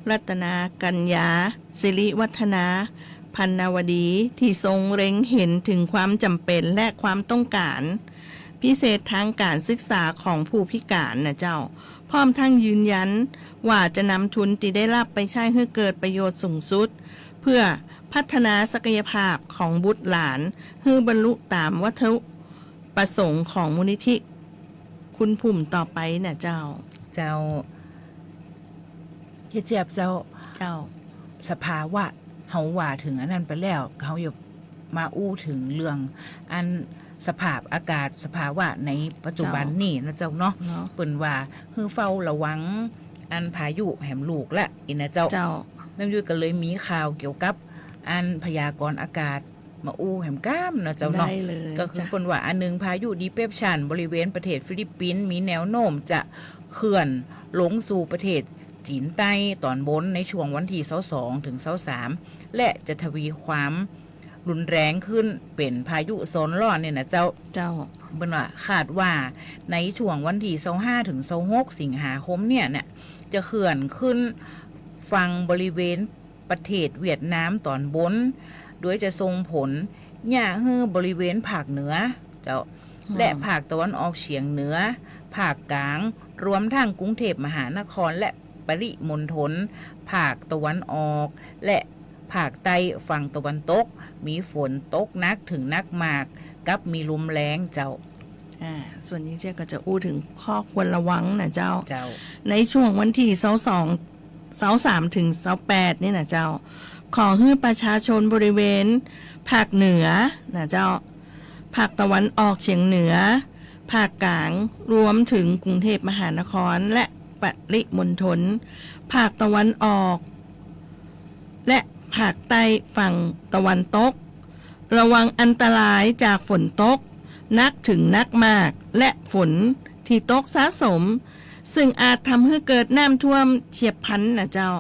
รัตนากัญญา สิริวัฒนา พันนาวดี ตี้ทรงเล็งเห็นเถิงความจ๋ำเป๋นและความต้องก๋านพิเศษตางก๋านศึกษาของผู้พิก๋านนะเจ้า พร้อมทั้งยืนยันว่าจะนำทุนตี้ได้รับไปใจ๊หื้อเกิดประโยชน์สูงสุด เพื่อพัฒนาศักยภาพของบุตรหลาน หื้อบรรลุต๋ามวัตถุประสงค์ของมูลนิธิขุนภูมิต่อไปนะเจ้า เจ้า เจ๊ยบเจ้า เจ้า สภาวะ เฮาว่าเถิงอันนั้นไปแล้ว เฮาจะมาอู้เถิงเรื่องอันสภาพอากาศ สภาวะในปัจจุบันนี้นะเจ้าเนาะ เจ้า เปิ้นว่าหื้อเฝ้าระวังอันพายุแหมลูกละอี้นะเจ้า เจ้า แม่ยุ้ยก็เลยมีข่าวเกี่ยวกับอันพยากรณ์อากาศ มาอู้แหมก้ำเนาะเจ้าเนาะ ได้เลย ก็คือ เจ้า เปิ้นว่าอันหนึ่ง พายุดีเปรสชันบริเวณประเทศฟิลิปปินส์มีแนวโน้มจะเคลื่อนลงสู่ประเทศจีนใต้ตอนบนในช่วงวันตี้ซาวสองเถิงซาวสาม และจะทวีความรุนแรงขึ้นเป๋นพายุโซนร้อนเนี่ยนะเจ้า เจ้า เปิ้นว่าคาดว่าในช่วงวันตี้ซาวห้าเถิงซาวหกสิงหาคมเนี่ย เนี่ย จะเคลื่อนขึ้นฝั่งบริเวณ ประเทศเวียดนามตอนบน โดยจะส่งผลเยียะหื้อบริเวณภาคเหนือเจ้า อืม และภาคตะวันออกเฉียงเหนือ ภาคกลาง รวมทั้งกรุงเทพมหานครและปริมณฑล ภาคตะวันออก และภาคใต้ฝั่งตะวันตก มีฝนตกหนักเถิงหนักมาก กับมีลมแรงเจ้า อ่า ส่วนนี้เจ๊ยบก็จะอู้เถิงข้อควรระวังนะเจ้า เจ้า ในช่วงวันตี้ซาวสอง ซาวสามเถิงซาวแปดนี่นะเจ้า ขอหื้อประชาชนบริเวณภาคเหนือนะเจ้า ภาคตะวันออกเฉียงเหนือ ภาคกลาง รวมเถิงกรุงเทพมหานครและปริมณฑล ภาคตะวันออก และภาคใต้ฝั่งตะวันตก ระวังอันตรายจากฝนตกหนักเถิงหนักมาก และฝนตี้ตกสะสม ซึ่งอาจทำหื้อเกิดน้ำท่วมเฉียบพลันนะเจ้า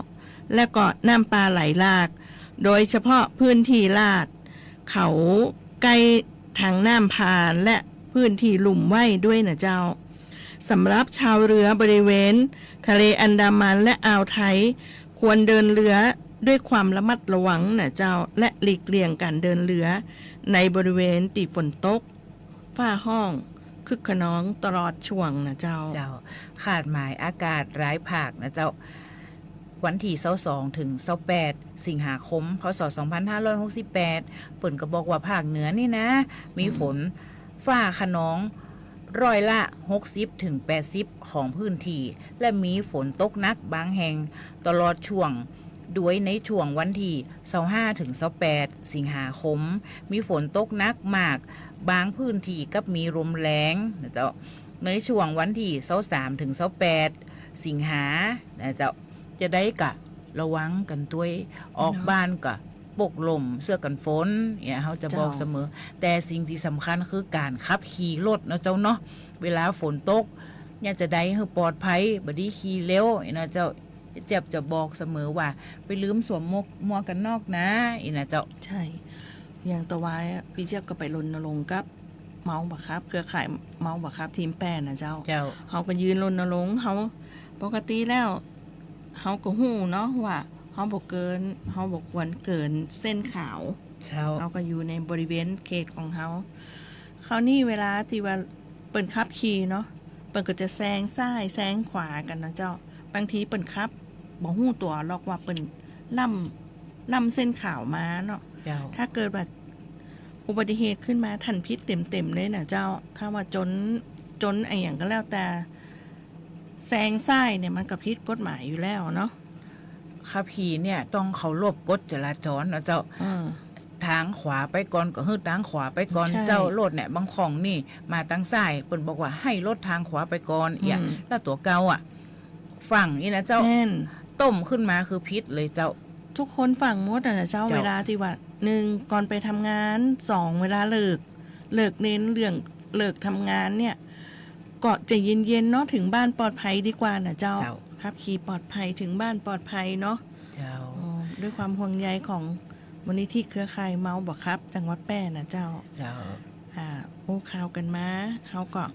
และก็น้ำป่าไหลหลาก โดยเฉพาะพื้นตี้ลาด เขาใก้ตางน้ำผ่าน และพื้นตี้ลุ่มไว้ด้วยนะเจ้า สำหรับชาวเรือบริเวณทะเลอันดามันและอ่าวไทย ควรเดินเรือ ด้วยความระมัดระวังนะเจ้า และหลีกเลี่ยงก๋านเดินเรือในบริเวณตี้ฝนตก ฟ้าฮ้อง คึกคะนองตลอดช่วงนะเจ้า เจ้า คาดหมายอากาศรายภาคนะเจ้า วันตี้ซาวสองเถิงซาวแปดสิงหาคม พ.ศ. สองพันห้าร้อยหกสิบแปด เปิ้นก็บอกว่าภาคเหนือนี่นะ มีฝนฟ้าคะนองร้อยละหกสิบเถิงแปดสิบของพื้นที่ และมีฝนตกหนักบางแห่งตลอดช่วง โดยในช่วงวันตี้ซาวห้าเถิงซาวแปดสิงหาคม มีฝนตกหนักมากบางพื้นที่กับมีลมแรงนะเจ้า ในช่วงวันตี้ซาวสามเถิงซาวแปดสิงหานะเจ้า จะได้กะระวังกั๋นตวย ออกบ้านกะปกร่มเสื้อกั๋นฝนเนี่ย เฮาจะบอกเสมอ แต่สิ่งตี้สำคัญคือก๋านขับขี่รถเนาะเจ้าเนาะ เวลาฝนตกเนี่ยจะได้หื้อปลอดภัย บ่ดีขี่เร็วเนาะเจ้า เจี๊ยบจะบอกเสมอว่า ไปลืมสวมหมวก หมวกกั๋นน็อกนะ อี้นะเจ้า ใช่ อย่างตะวายอะ ปี้เจี๊ยบก็ไปรณรงค์กับเมาบ่ขับ เครือข่ายเมาบ่ขับทีมแปดนะเจ้า เจ้า เฮาก็ยืนรณรงค์ เฮา ปกติแล้ว เฮาก็ฮู้เนาะว่า เฮาบ่เกิน เฮาบ่ควรเกินเส้นขาว เจ้า เฮาก็อยู่ในบริเวณเขตของเฮา คราวนี้เวลาตี้ว่าเปิ้นขับขี่เนาะ เปิ้นก็จะแซงซ้ายแซงขวากั๋นนะเจ้า บางทีเปิ้นขับบ่ฮู้ตั๋วหรอกว่าเปิ้นล้ำ ล้ำเส้นขาวมาเนาะ เจ้า ถ้าเกิดว่าอุบัติเหตุขึ้นมา ต้านผิดเต็มๆ เลยนะเจ้า ถ้าว่าจน จนอะหยังก็แล้วแต่ แซงซ้ายเนี่ยมันก็ผิดกฎหมายอยู่แล้วเนาะ ขับขี่เนี่ยต้องเคารพกฎจราจรเนาะเจ้า อืม ตางขวาไปก่อนก็หื้อตางขวาไปก่อน ใช่ เจ้า รถเนี่ยบางข้องนี่มาตางซ้าย เปิ้นบอกว่าหื้อรถตางขวาไปก่อน อืม เอี้ย แล้วตั๋วเก่าอะ ฟั่งอี้นะเจ้า แม่น ต้มขึ้นมาคือผิดเลยเจ้า ทุกคนฟั่งหมดอะนะเจ้า เจ้า เวลาตี้ว่า หนึ่ง ก่อนไปทำงาน สอง เวลาเลิก เลิกเรียน เรื่อง เลิกทำงานเนี่ย ก็ใจ๋เย็นๆ เนาะ เถิงบ้านปลอดภัยดีกว่านะเจ้า เจ้า ขับขี่ปลอดภัย เถิงบ้านปลอดภัยเนาะ เจ้า อ๋อ ด้วยความห่วงใยของมูลนิธิเครือข่ายเมาบ่ขับจังหวัดแป้นะเจ้า เจ้า อ่า อู้ข่าวกั๋นมา เฮาก็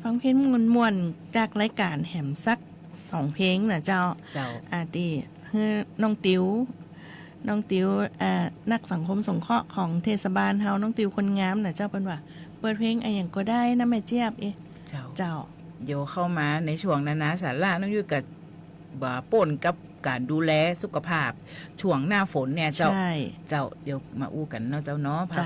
ฟังเพลงม่วนๆ จากรายก๋านแหมสักสองเพลงนะเจ้า เจ้า อ่า ตี้หื้อน้องติ๋ว น้องติ๋ว อ่า นักสังคมสงเคราะห์ของเทศบาลเฮา น้องติ๋วคนงามนะเจ้า เปิ้นว่า เปิดเพลงอะหยังก็ได้นะแม่เจี๊ยบ เอ๊ะ เจ้า เจ้า เดี๋ยวเข้ามาในช่วงนานาสาระ น้องยุ้ยก็บ่ปนกับก๋านดูแลสุขภาพช่วงหน้าฝนเนี่ยเจ้า ใช่ เจ้า เดี๋ยวมาอู้กั๋นเนาะเจ้าเนาะ เจ้า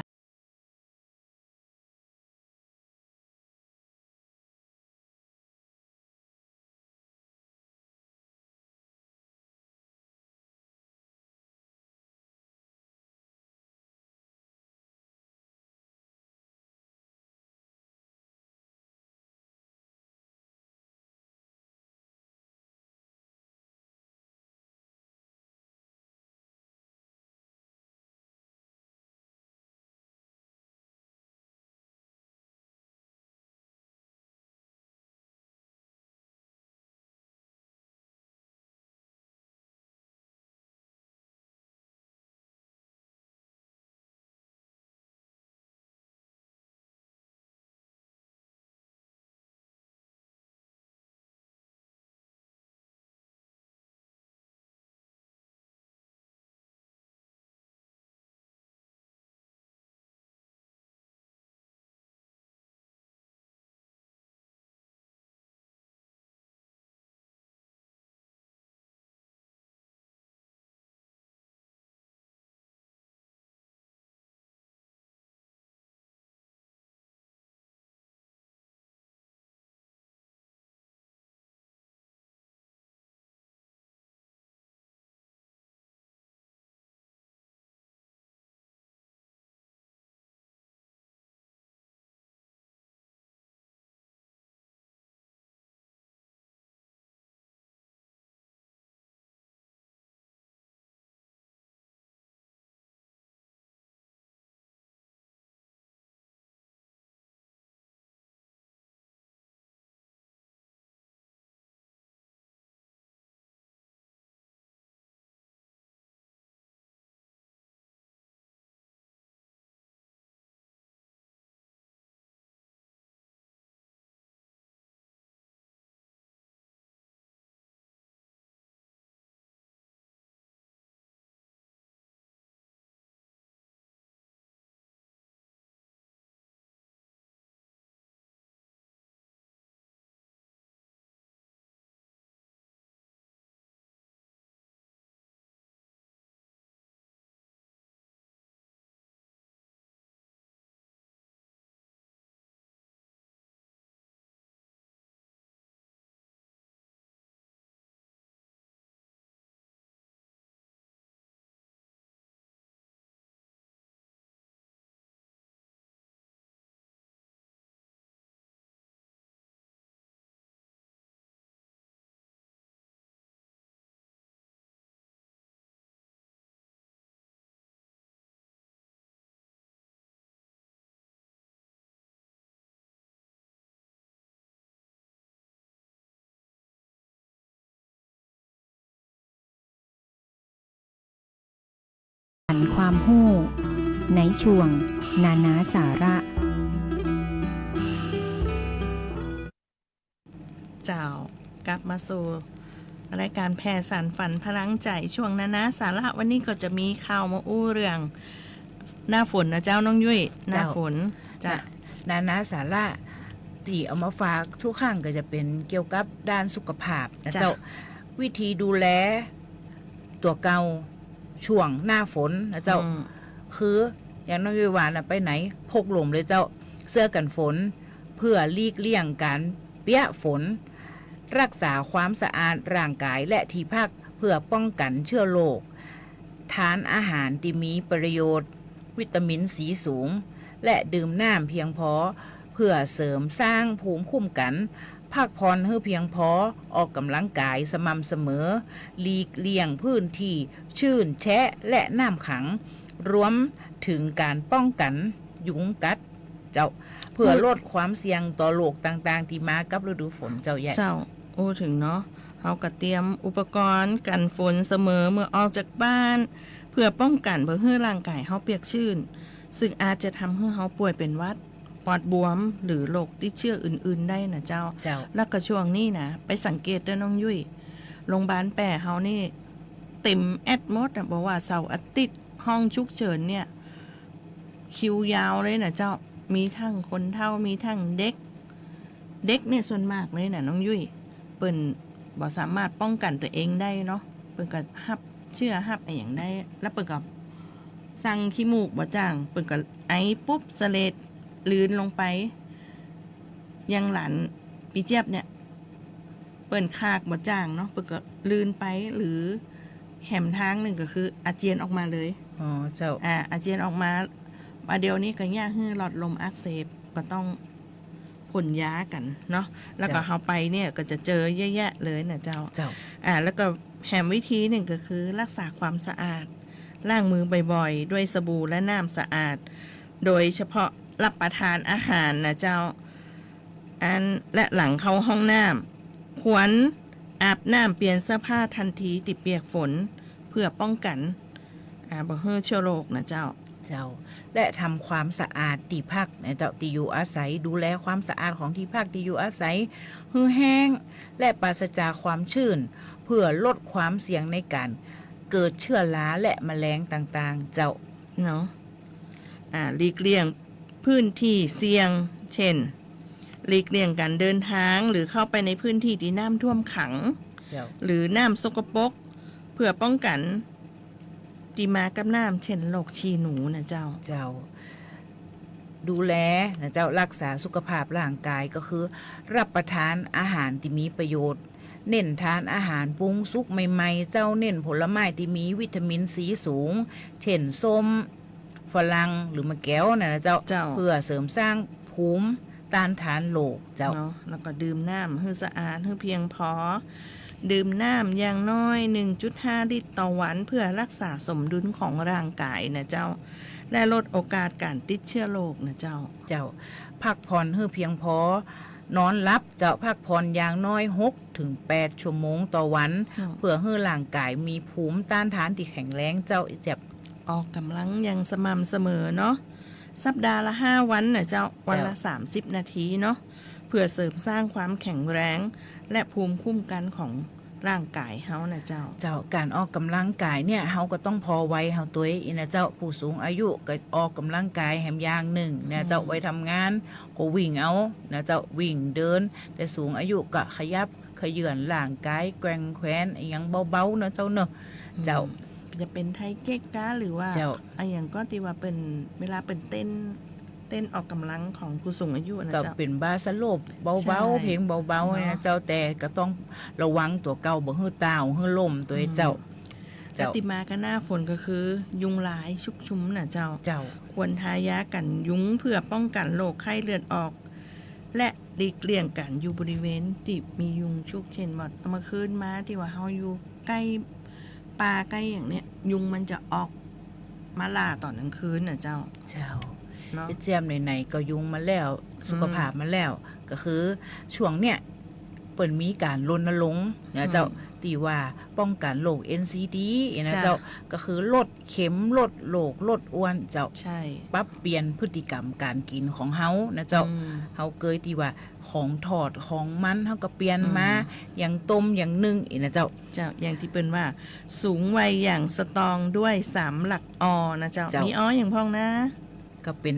ฮู้ ในช่วงนานาสาระ เจ้า กลับมาสู่รายก๋านแผ่สานฝันพลังใจ๋ ช่วงนานาสาระ วันนี้ก็จะมีข่าวมาอู้เรื่องหน้าฝนนะเจ้า น้องยุ้ย หน้าฝน เจ้า นานาสาระตี้เอามาฝากทุกครั้งก็จะเป๋นเกี่ยวกับด้านสุขภาพนะเจ้า วิธีดูแลตั๋วเก่าช่วงหน้าฝนนะเจ้า คืออย่างน้องยุ้ยว่านะ ไปไหนพกร่มเลยเจ้า เสื้อกั๋นฝน เพื่อหลีกเลี่ยงก๋านเปียะฝน รักษาความสะอาดร่างก๋ายและตี้พัก เพื่อป้องกั๋นเจื้อโรค ทานอาหารตี้มีประโยชน์ วิตามินซีสูง และดื่มน้ำเพียงพอ เพื่อเสริมสร้างภูมิคุ้มกั๋น พักผ่อนหื้อเพียงพอ ออกก๋ำลังก๋ายสม่ำเสมอ หลีกเลี่ยงพื้นตี้ชื้นแฉะและน้ำขัง รวมเถิงก๋านป้องกั๋นยุงกัด เจ้า เพื่อลดความเสี่ยงต่อโรคต่างๆ ตี้มากับฤดูฝนเจ้า เจ้า อู้เถิงเนาะ เฮาก็เตรียมอุปกรณ์กั๋นฝนเสมอเมื่อออกจากบ้าน เพื่อป้องกั๋นบ่หื้อร่างก๋ายเฮาเปียกชื้น ซึ่งอาจจะทำหื้อเฮาป่วยเป๋นหวัด ปอดบวม หรือโรคติดเจื้ออื่นๆ ได้นะเจ้า เจ้า แล้วก็ช่วงนี้นะ ไปสังเกตเต๊อะน้องยุ้ย โรงบาลแป้เฮานี่เต๋มแอดหมดอะ บ่ว่าเสาร์อาทิตย์ ห้องฉุกเฉินเนี่ย คิวยาวเลยนะเจ้า มีตึงคนเฒ่า มีตึงเด็ก เด็กเนี่ยส่วนมากเลยนะน้องยุ้ย เปิ้นบ่สามารถป้องกั๋นตั๋วเองได้เนาะ เปิ้นก็ฮับเจื้อฮับอะหยังได้ แล้วเปิ้นก็ซังขี้มูกบ่จ่าง เปิ้นก็ไอปุ๊บสะเลด ลื่นลงไป อย่างหลานปี้เจี๊ยบเนี่ย เปิ้นคากบ่จ่างเนาะ เปิ้นก็ลื่นไป หรือแหมตางนึ่งก็คืออาเจียนออกมาเลย อ๋อ เจ้า อ่า อาเจียนออกมา บ่าเดี่ยวนี้ก็เยียะหื้อหลอดลมอักเสบ ก็ต้องพ่นยากั๋นเนาะ แล้วก็ เจ้า เฮาไปเนี่ยก็จะเจอเยอะแยะเลยนะเจ้า เจ้า อ่า แล้วก็แหมวิธีนึ่งก็คือรักษาความสะอาด ล้างมือบ่อยๆ ด้วยสบู่และน้ำสะอาด โดยเฉพาะรับประทานอาหารนะเจ้า อัน และหลังเข้าห้องน้ำ ควรอาบน้ำเปลี่ยนเสื้อผ้าทันทีตี้เปียกฝน เพื่อป้องกั๋น อ่า บ่หื้อเจื้อโรคนะเจ้า เจ้า และทำความสะอาดตี้พักนะเจ้า ตี้อยู่อาศัย ดูแลความสะอาดของตี้พักตี้อยู่อาศัย หื้อแห้ง และปราศจากความชื้น เพื่อลดความเสี่ยงในก๋านเกิดเจื้อราและแมลงต่างๆ เจ้า เนาะ อ่า หลีกเลี่ยงพื้นตี้เสี่ยง เจ้น หลีกเลี่ยงก๋านเดินตาง หรือเข้าไปในพื้นตี้ตี้น้ำท่วมขัง เจ้า หรือน้ำสกปรก เพื่อป้องกั๋นตี้มากับน้ำ เจ้น โรคฉี่หนูนะเจ้า เจ้า ดูแลนะเจ้า รักษาสุขภาพร่างก๋ายก็คือ รับประทานอาหารตี้มีประโยชน์ เน้นทานอาหารปรุงสุกใหม่ๆ เจ้า เน้นผลไม้ตี้มีวิตามินซีสูง เจ้น ส้ม ฝรั่ง หรือมะแก้วนะเจ้า เจ้า เพื่อเสริมสร้างภูมิต้านทานโรคเจ้า เนาะ แล้วก็ดื่มน้ำหื้อสะอาด หื้อเพียงพอ ดื่มน้ำอย่างน้อย หนึ่งจุดห้าลิตรต่อวัน เพื่อรักษาสมดุลของร่างก๋ายนะเจ้า และลดโอกาสก๋านติดเจื้อโรคนะเจ้า เจ้า พักผ่อนหื้อเพียงพอ นอนหลับเจ้า พักผ่อนอย่างน้อยหกถึงแปดชั่วโมงต่อวัน อืม เพื่อหื้อร่างก๋ายมีภูมิต้านทานตี้แข็งแรงเจ้า เจ้า ออกก๋ำลังอย่างสม่ำเสมอเนาะ สัปดาห์ละห้าวันนะเจ้า วันละ เจ้า สามสิบนาทีเนาะ เพื่อเสริมสร้างความแข็งแรง และภูมิคุ้มกั๋นของร่างก๋ายเฮานะเจ้า เจ้า ก๋านออกก๋ำลังก๋ายเนี่ย เฮาก็ต้องผ่อวัยเฮาตวยอี้นะเจ้า ผู้สูงอายุก็ออกก๋ำลังก๋ายแหมอย่างนึ่งนะเจ้า อืม วัยทำงานก็วิ่งเอานะเจ้า วิ่งเดิน แต่สูงอายุก็ขยับเขยื้อนร่างก๋าย แกว่งแขนอะหยังเบาๆ นะเจ้าเนาะ อืม เจ้า จะเป๋นไทเก๊กก้า หรือว่า เจ้า อะหยังก็ตี้ว่าเปิ้น เวลาเปิ้นเต้น เต้นออกก๋ำลังของผู้สูงอายุนะเจ้า ก็เป๋นบาสโลปเบาๆ ใช่ เพลงเบาๆ เนาะ นะเจ้า แต่ก็ต้องระวังตั๋วเก่า บ่หื้อตาว หื้อล้มตวย อืม เจ้า เจ้า และตี้มากับหน้าฝนก็คือยุงลายชุกชุมนะเจ้า เจ้า ควรทายากั๋นยุงเพื่อป้องกั๋นโรคไข้เลือดออก และหลีกเลี่ยงก๋านอยู่บริเวณตี้มียุงชุก เจ้นว่าเมื่อคืนมาตี้ว่าเฮาอยู่ใก้ป่าใก้อะหยังเนี่ย ยุงมันจะออกมาล่าต๋อนก๋างคืนนะเจ้า เจ้า เนาะ เจียมไหนๆ ก็ยุงมาแล้ว สุขภาพมาแล้ว อืม ก็คือช่วงเนี่ย ปิ้นมีก๋านรณรงค์นะเจ้า อืม ตี้ว่าป้องกั๋นโรค เอ็นซีดี นะเจ้า เจ้า ก็คือลดเข็ม ลดโรค ลดอ้วนเจ้า ใช่ ปรับเปลี่ยนพฤติกรรมก๋านกิ๋นของเฮานะเจ้า อืม เฮาเกยตี้ว่าของทอด ของมัน เฮาก็เปลี่ยนมา อืม อย่างต้ม อย่างนึ่ง อี้นะเจ้า เจ้า อย่างตี้เปิ้นว่า สูงวัยอย่างสตรองด้วยสามหลักอ นะเจ้า เจ้า มี อ อย่างพ่องนะ ก็เป๋น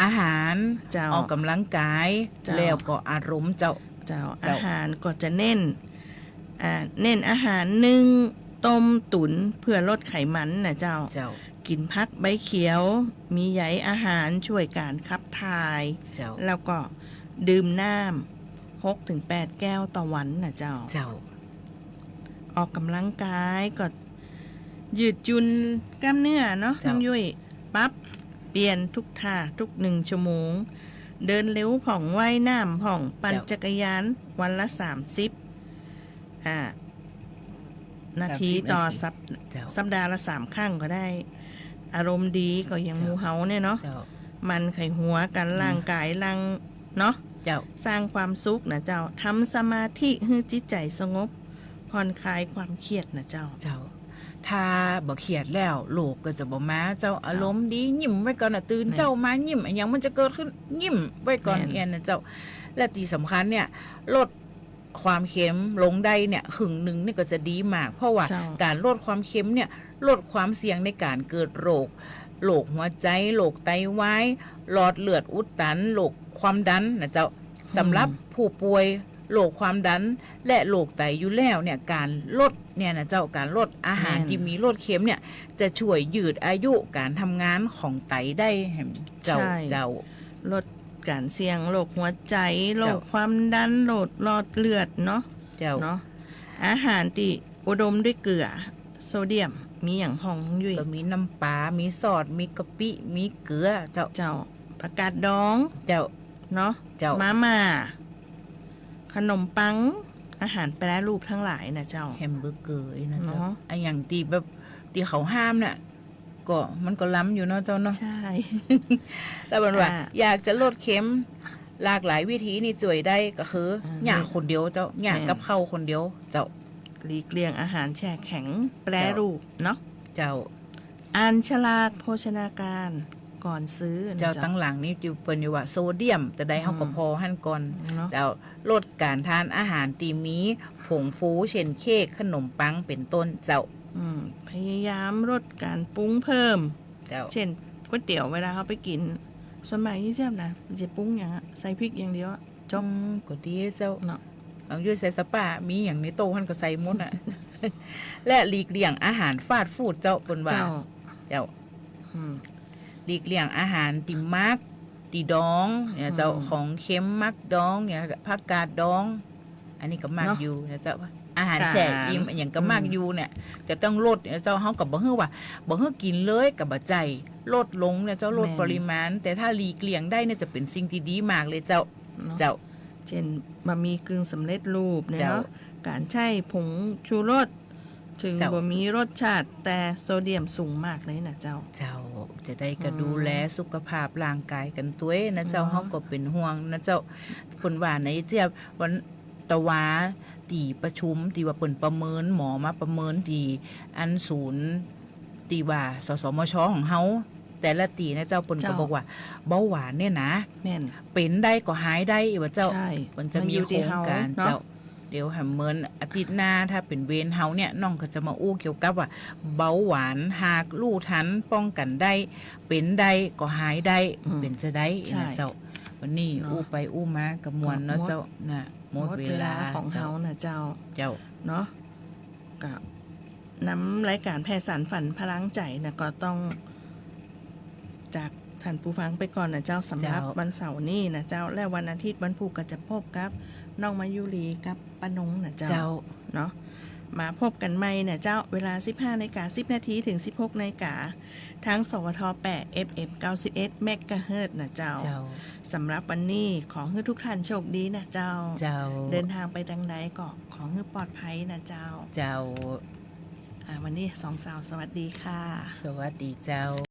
อาหาร เจ้า ออกก๋ำลังกาย เจ้า แล้วก็อารมณ์เจ้า เจ้า เจ้า อาหารก็จะเน้น อ่า เน้นอาหารนึ่ง ต้ม ตุ๋น เพื่อลดไขมันนะเจ้า เจ้า กิ๋นผักใบเขียว มีใยอาหารช่วยก๋านขับถ่าย เจ้า แล้วก็ดื่มน้ำหกถึงแปดแก้วต่อวันนะเจ้า เจ้า ออกก๋ำลังกายก็ยืดหยุ่นกล้ามเนื้อเนาะ เจ้า น้องยุ้ย ปรับเปลี่ยนทุกท่าทุกหนึ่งชั่วโมง เดินเร็วพ่อง ว่ายน้ำพ่อง ปั่น เจ้า จักรยานวันละสามสิบ อ่า นาที สามสิบ ต่อ นาที สัป- เจ้า สัปดาห์ละสามครั้งก็ได้ อารมณ์ดีก็อย่าง เจ้า หมู่เฮาเนี่ยเนาะ เจ้า หมั่นไขหัวกั๋น อืม ร่างก๋ายหลั่งเนาะ เจ้า สร้างความสุขนะเจ้า ทำสมาธิหื้อจิตใจ๋สงบ ผ่อนคลายความเครียดนะเจ้า เจ้า ถ้าบ่เครียดแล้ว โรคก็จะบ่มาเจ้า เจ้า อารมณ์ดี ยิ้มไว้ก่อนน่ะ ตื่น แม่น เจ๊ามายิ้ม อะหยังมันจะเกิดขึ้น ยิ้มไว้ก่อน แม่น เอี้ยนะเจ้า และตี้สำคัญเนี่ย ลดความเค็มลงได้เนี่ย ครึ่งนึ่งนี่ก็จะดีมาก เพราะว่า เจ้า ก๋านลดความเค็มเนี่ย ลดความเสี่ยงในก๋านเกิดโรค โรคหัวใจ๋ โรคไตวาย หลอดเลือดอุดตัน โรคความดันนะเจ้า อืม สำหรับผู้ป่วยโรคความดัน และโรคไตอยู่แล้วเนี่ย ก๋านลดเนี่ยนะเจ้า ก๋านลดอาหาร แม่น ตี้มีรสเค็มเนี่ย จะช่วยยืดอายุก๋านทำงานของไตได้แหมเจ้า ใช่ เจ้า ลดก๋านเสี่ยงโรคหัวใจ๋ เจ้า โรคความดัน โรคหลอดเลือดเนาะ เจ้า เนาะ อาหารตี้อุดมด้วยเกลือ โซเดียม มีหยังพ่องยุ้ย ก็มีน้ำป๋า มีซอส มีกะปิ มีเกลือเจ้า เจ้า ผักกาดดอง เจ้า เนาะ เจ้า มาม่า ขนมปัง อาหารแปรรูปทั้งหลายนะเจ้า แฮมเบอร์เกอร์นะเจ้า เนาะ อะหยังตี้แบบ ตี้เขาห้ามน่ะ ก็มันก็ล้ำอยู่เนาะเจ้าเนาะ ใช่ แล้วมันว่า อ่า อยากจะลดเค็ม หลากหลายวิธีนี่จ้วยได้ก็คือ อ่า เยียะคนเดียวเจ้า เยียะ แม่น กับข้าวคนเดียวเจ้า หลีกเลี่ยงอาหารแช่แข็ง แปรรูปเนาะ เจ้า อ่านฉลากโภชนาการก่อนซื้อนะเจ้า เจ้า ตังหลังนี่อยู่เปิ้นอยู่ว่าโซเดียมจะได้ อืม เฮาก็ผ่อหั้นก่อน เนาะ เจ้า ลดก๋านทานอาหารตี้มีผงฟู เช่นเค้ก ขนมปัง เป๋นต้นเจ้า อืม พยายามลดก๋านปรุงเพิ่ม เจ้า เช่นก๋วยเตี๋ยว เวลาเฮาไปกิ๋น ส่วนมากยี่เจี๊ยบนะ มันจะปรุงหยังอะ ใส่พริกอย่างเดียวอะ จบ อืม ก็ดีเจ้า เนาะ บางยุ้ยใส่สปา มีหยังในโต๊ะหั้นก็ใส่หมดอะ และหลีกเลี่ยงอาหารฟาสต์ฟู้ดเจ้า เปิ้นว่า เจ้า เจ้า อืม หลีกเลี่ยงอาหารตี้หมัก ตี้ดองเนี่ยเจ้า อืม ของเค็มหมักดองเนี่ย ผักกาดดอง อันนี้ก็หมัก เนาะ อยู่นะเจ้า อาหารแช่อิ่ม ค่ะ อะหยังก็หมัก อืม อยู่เนี่ย จะต้องลดเนี่ยเจ้า เฮาก็บ่หื้อว่า บ่หื้อกิ๋นเลยก็บ่ใจ้ ลดลงเนี่ยเจ้า ลด แม่น ปริมาณ แต่ถ้าหลีกเลี่ยงได้เนี่ยจะเป๋นสิ่งตี้ดีมากเลยเจ้า เนาะ เจ้า เช่นบะหมี่กึ่งสำเร็จรูปเนี่ยเนาะ เจ้า ก๋านใจ๊ผงชูรส เถิง เจ้า บ่มีรสชาติ แต่โซเดียมสูงมากเลยนะเจ้า เจ้า จะได้ก็ อืม ดูแลสุขภาพร่างกายกั๋นตวยนะเจ้า เนาะ เฮาก็เป๋นห่วงนะเจ้า เปิ้นว่าในเจี๊ยบวันตะวาตี้ประชุม ตี้ว่าเปิ้นประเมิน หมอมาประเมินตี้อันศูนย์ ตี้ว่า สสมช ของเฮา แต่ละตี้นะเจ้า เปิ้นก็ เจ้า บอกว่าเบาหวานเนี่ยนะ แม่น เป๋นได้ก็หายได้ว่าเจ้า ใช่ เปิ้นจะมีโครงก๋าน มันอยู่ตี้เฮาเนาะ เจ้า เดี๋ยวแหมเหมือนอาทิตย์หน้า ถ้าเป๋นเวรเฮาเนี่ย น้องก็จะมาอู้เกี่ยวกับว่า เบาหวานหากรู้ตันป้องกั๋นได้ เป๋นได้ก็หายได้ อืม เป๋นจาใด ใช่ นะเจ้า วันนี้ เนาะ อู้ไปอู้มาก็ม่วนเนาะ ก็หมด เจ้า นะ หมด หมดเวลา เวลาของ เจ้า เฮานะเจ้า เจ้า เนาะ ก็นำรายก๋านแผ่สานฝันพลังใจ๋นะ ก็ต้องจากท่านผู้ฟังไปก่อนนะเจ้า สำหรับ เจ้า วันเสาร์นี้นะเจ้า และวันอาทิตย์วันพูกก็จะพบกับน้องมายุรีกับป้านงนะเจ้า เจ้า เนาะ มาพบกั๋นใหม่นะเจ้า เวลาสิบห้านาฬิกาสิบนาทีเถิงสิบหกนาฬิกา ทาง สวท แปด เอฟเอ็ม เก้าสิบเอ็ด เมกะเฮิรตซ์นะเจ้า เจ้า สำหรับวันนี้ขอหื้อทุกท่านโชคดีนะเจ้า เจ้า เดินทางไปตางใดก็ขอหื้อปลอดภัยนะเจ้า เจ้า อ่า วันนี้สองสาวสวัสดีค่ะ สวัสดีเจ้า